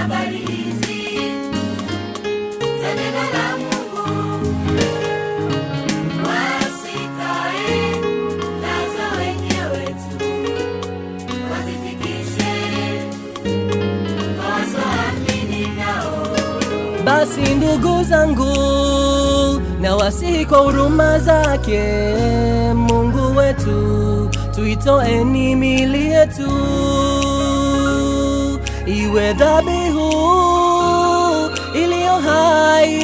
Habari hizi za neno la Mungu wasikae nazo wenyewe tu, wazifikishe kwa wasioamini nao. Basi ndugu zangu, nawasihi kwa huruma zake Mungu wetu, tuitoeni miili yetu iwe dhabihu iliyo hai,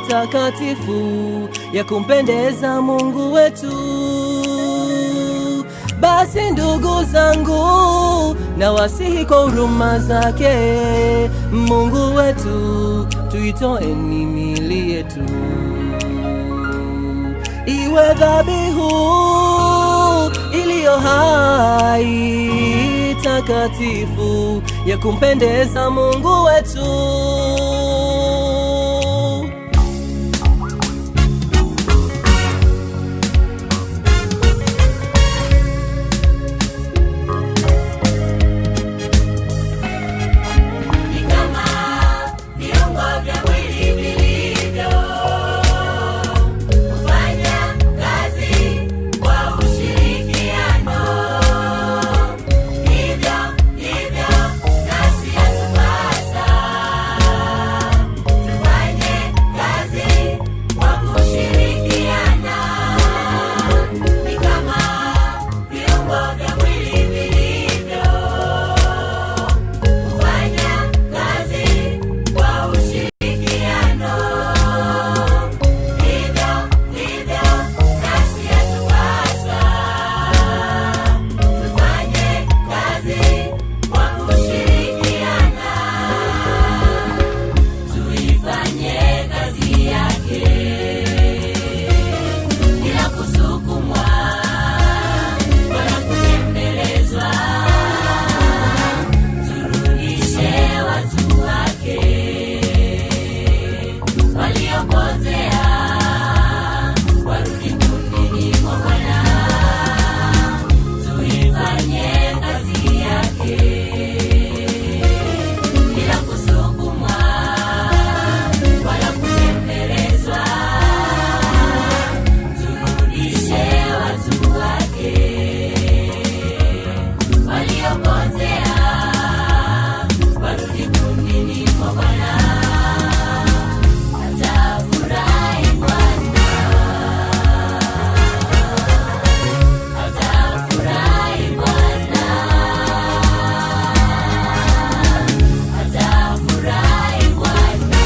takatifu, ya kumpendeza Mungu wetu. Basi ndugu zangu, nawasihi kwa huruma zake Mungu wetu, tuitoeni miili yetu iwe dhabihu iliyo hai, takatifu, ya kumpendeza Mungu wetu. Ni kama viungo vya mwili vilivyo kufanya kazi kwa ushirikiano, hivyo hivyo nasi yatupasa tufanye kazi kwa kushirikiana. Ni kama viungo vya mwili vilivyo kufanya kazi kwa ushirikiano, hivyo hivyo nasi yatupasa tufanye kazi kwa kushirikiana, tuifanye kazi yake bila kusukumwa wala kutembelezwa. Turudishe watu wake waliopotea, warudi kundini mwa Bwana. Tuifanye kazi yake bila kusukumwa wala kutembelezwa. Turudishe watu wake waliopotea, warudi kundini mwa Bwana. Atafurahi Bwana, atafurahi Bwana, atafurahi Bwana,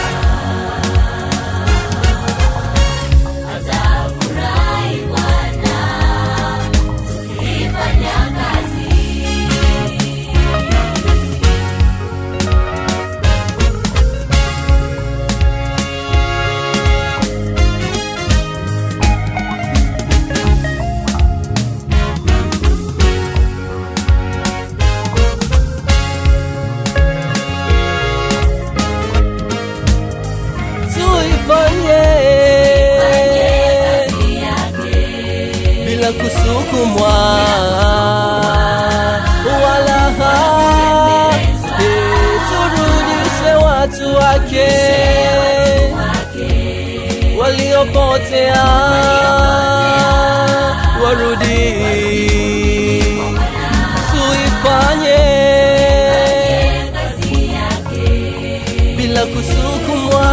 atafurahi Bwana tukiifanya kazi. Tuifanye Kazi yake bila kusukumwa wala turudishe watu wake waliopotea, warudi. Tuifanye kazi yake bila kusukumwa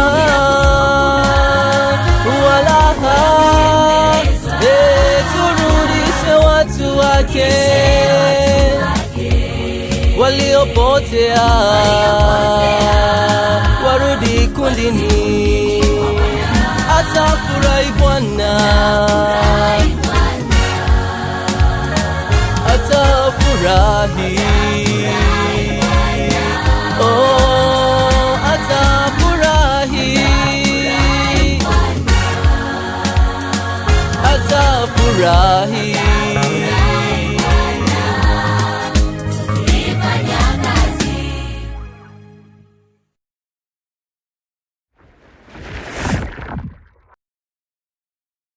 wala turudishe watu wake waliopotea, warudi kundini. Atafurahi Bwana, atafurahi.